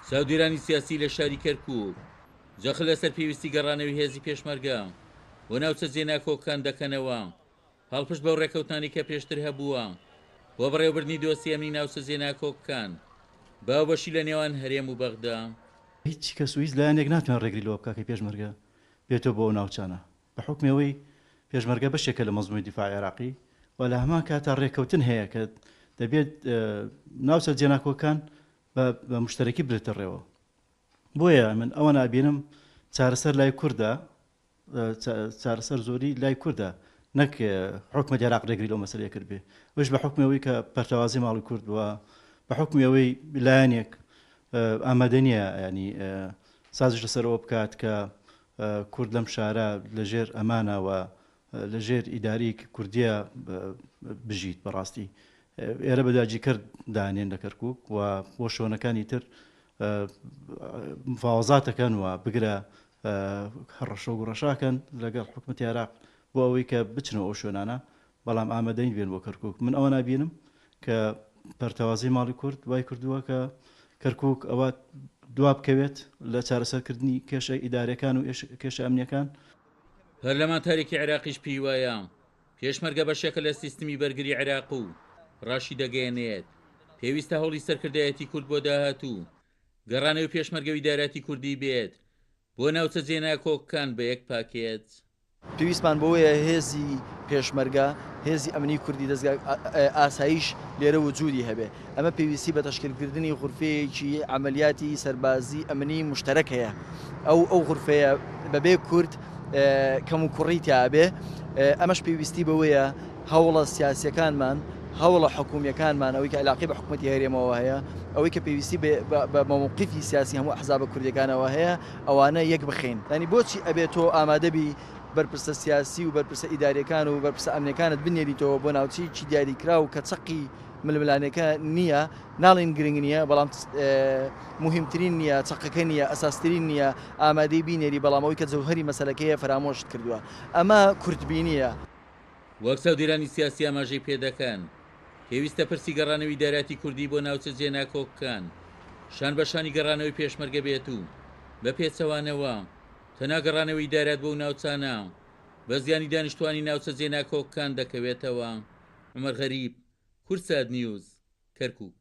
چاودێرانی سیاسی لە شاری کەرکووک جەخت لەسەر پێویستی گەڕانەوەی هێزی پێشمەرگە بۆ ناوچە جێناکۆکەکان دەکەنەوە، پاڵپشت بەو ڕێکەوتنانەی کە پێشتر هەبووە بۆ بەڕێوەبردنی دۆسیەی ئەمنی ناوچە جێناکۆکەکان بە هاوبەشی لە نێوان هەرێم و بەغدا. هیچ کەس و هیچ لایەنێک ناتوانێت ڕێگری لەوە بکات کە پێشمەرگە بێتەوە بۆ ئەو ناوچانە، بە حوکمی ئەوەی پێشمەرگە بەشێکە لە مەنزومەی دیفاعی عێراقی و لە هەمان کاتا ڕێککەوتن هەیە کە دەبێت ناوچە جێناکۆکەکان بە مشتەرەکی برێتە ڕێوە. بۆیە من ئەوە نابینم چارەسەر لای کوردە، چارەسەر زۆری لای کوردە نەک حکومەتی عێراق ڕێگری لەو مەسەلەیە کردبێ، ئەویش بە حوکمی ئەوەی کە پەرتەوازەی ماڵی کورد بووە، بە حوکمی ئەوەی لایەنێک ئامادە نییە ینی سازش لەسەر ئەوە بکات کە کورد لەم شارە لەژێر ئەمانە و لەژێر ئیدارەیەکی کوردیە بژیت. بەڕاستی ئێرە بە داگیرکەر دانێن لە کەرکوک و بۆ شوێنەکانی تر مفاوەزاتەکەن و بگرە هەڕەشە و گوڕەشاکەن لەگەڵ حکومەتی عێراق بۆ ئەوەی کە بچنەوە ئەو شوێنانە، بەڵام ئامادەین بێن بۆ کەرکوک. من ئەوە نابینم کە پەرتەوازەی ماڵی کورد وای کردووە کە کەرکوک ئەوە دوا بکەوێت لە چارەسەرکردنی کێشە ئیدارەکان و کێشە ئەمنیەکان. پەرلەمانتارێکی عێراقیش پێی وایە، پێشمەرگە بەشێکە لە سیستمی بەرگری عێراق و ڕاشیدەگەیەنێت، پێویستە هەوڵی سەرکردایەتی کورد بۆ داهاتوو گەڕانەوەی پێشمەرگە و ئیداراتی کوردی بێت بۆ ناوچە جێناکۆکەکان بە یەک پاکێج. پێویستمان بەوەیە هێزی پێشمەرگە، هێزی ئەمنی کوردی، دەزگا ئاسایش لێرە وجودی هەبێ. ئەمە پێویستی بە تەشکیلکردنی غورفەیەکی عەمەلیاتی سەربازی ئەمنی موشتەرەک هەیە. ئەو ئەو غورفەیە بەبێ کورد کەموکوڕی تیا ئەبێ. ئەمەش پێویستی بەوەیە هەوڵە سیاسیەکانمان، هەوڵە حکومیەکانمان، ئەوەی کە عیلاقەی بە حکومەتی هەرێمەوە هەیە، ئەوەی کە پێویستی بە مەوقیفی سیاسی هەموو ئەحزابە کوردیەکانەوە هەیە، ئەوانە یەک بخەین. یانی بۆچی ئەبێ تۆ ئامادە بی بەرپرسە سیاسی و بەرپرسە ئیداریەکان و بەرپرسە ئەمنیەکانت بنێریتەوە بۆ ناوچەیەکی دیاریکراو کە چەقی ململانێکە نییە، ناڵێین گرنگ نییە، بەڵام موهیمترین نییە، چەقەکە نییە، ئەساسترین نییە، ئامادەی بینێری، بەڵام ئەوەی کە جەوهەری مەسەلەکەیە فەرامۆشت کردووە. ئەمە کورتبینییە. وەک چاودێرانی سیاسی ئاماژەی پێدەکەن، پێویستە پرسی گەڕانەوی داراتی کوردی بۆ ناوچە جێناکۆکەکان شان بە شانی گەڕانەوەی پێشمەرگە بێت و بە پێچەوانەوە تەنها گەڕانەوەی دارات بۆ ناوچانە بە زیانی دانیشتوانی ناوچە جێناکۆکەکان دەکەوێتەوە. عومەر غەریب، کوردسات نیوز، کەرکوک.